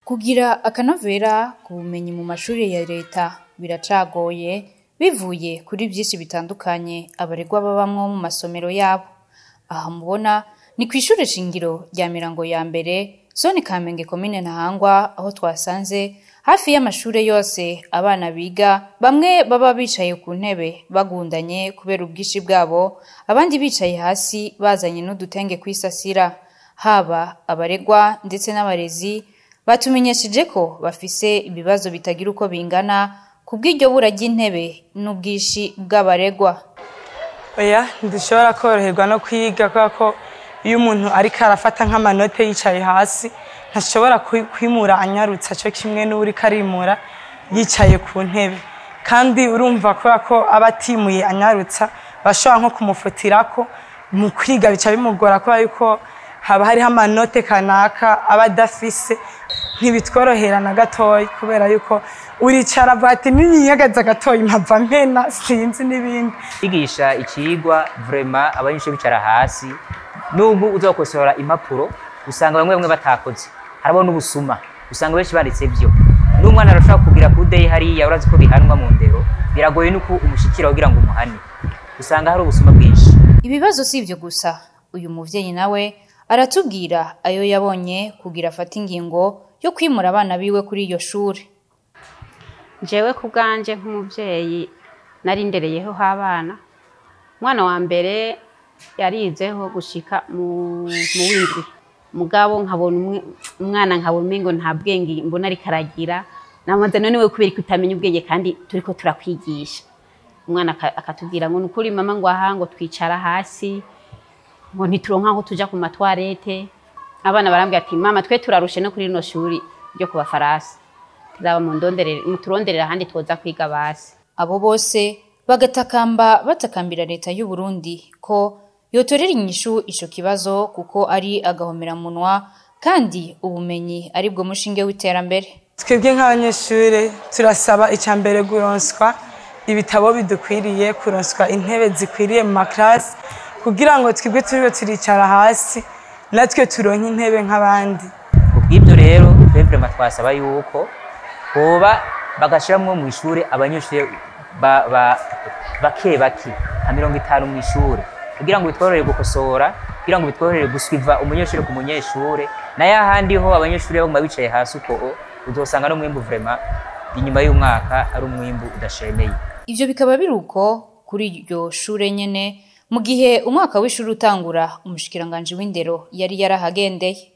Kugira akanovera ku bumenyi mu mashuri ya leta biracagoye, bivuye kuri vyinshi bitandukanye abaregwa babamwo mu masomero yabo. Aha mubona ni kw'ishure shingiro rya Mirango ya mbere, zone Kamenge, komine Ntahangwa, aho twasanze hafi y'amashure yose abana biga, bamwe baba bicaye ku ntebe bagundanye kubera ubwinshi bwabo, abandi bicaye hasi bazanye n'udutenge kwisasira. Haba abaregwa ndetse n'abarezi batumenyesheje ko bafise ibibazo bitagira uko bingana kubw'iryo bura ry'intebe n'ubwinshi bw'abaregwa. Oya, ntidushobora koroherwa no kwiga, kubera ko iyo umuntu ariko arafata nk'amanote yicaye hasi, ntashobora kwimura anyarutsa co kimwe n'uwuriko arimura yicaye ku ntebe. Kandi urumva, kubera ko aba atimuye anyarutsa, bashobora nko kumufutirako. Mu kwiga bica bimugora, kubera yuko haba hariho amanote kanaka aba adafise. Ntibitworohera na gatoyi, kubera yuko uricara avuga ati: "Ninyiyagaza gatoyi mpava mpena", sinzi n'ibindi. Kwigisha icigwa, vraiment, abanyeshuri bicara hasi, nubwo uzokosora impapuro usanga bamwe bamwe batakoze, harabo n'ubusuma, usanga benshi banditse vyo n'umwana arashobora kugira kudeyi hariya. Urazi ko bihanwa mu ndero, biragoye nuko umushikira kugira ngo umuhane, usanga hari ubusuma bwinshi. Ibibazo si ivyo gusa. Uyu muvyeyi nawe aratubwira ayo yabonye kugira afate ingingo yo kwimura abana biwe kuri iyo shure. Jewe ku bwanje nk'umuvyeyi, nari ndereyeho abana. Umwana wa mbere yarizeho gushika mu w'indwi, mugabo nkabona umwana, nkabona umengo nta bwenge mbona ariko aragira. Namaze: "None we, kubera ko utamenya ubwenge kandi turiko turakwigisha?" Umwana akatubwira ngo: "Nukuri mama," ngo: "aha," ngo: "twicara hasi," ngo: "ntituronka aho tuja ku matwarete." Abana barambwira ati: "Mama, twe turarushe no kuri rino shuri ryo ku Bafaransa, turaba mundonderere, muturonderere ahandi twoza kwiga basi." Abo bose bagatakamba, batakambira leta y'u Burundi ko yotorera inyishu ico kibazo, kuko ari agahomeramunwa kandi ubumenyi ari bwo mushinge w'iterambere. Twebwe nk'abanyeshure turasaba icya mbere kuronswa ibitabo bidukwiriye, kuronswa intebe zikwiriye mu makarasi, kugira ngo twebwe turiwe turicara hasi natwe turonke intebe nk'abandi. Kubw'ibyo rero, twe vraiment twasaba yuko hoba bagashiramwo mu ishure abanyeshure bake bake, nka 50 mu ishure, kugira ngo bitworohere gukosora, kugira ngo bitworohere gusuiva umunyeshure ku munyeshure. Nayo ahandi ho abanyeshure baguma bicaye hasi uko, uzosanga n'umwimbu vraiment inyuma y'umwaka ari umwimbu udashemeye. Ivyo bikaba biri uko kuri iryo shure nyene, mu gihe umwaka w'ishuri utangura umushikiranganji w'indero yari yarahagendeye.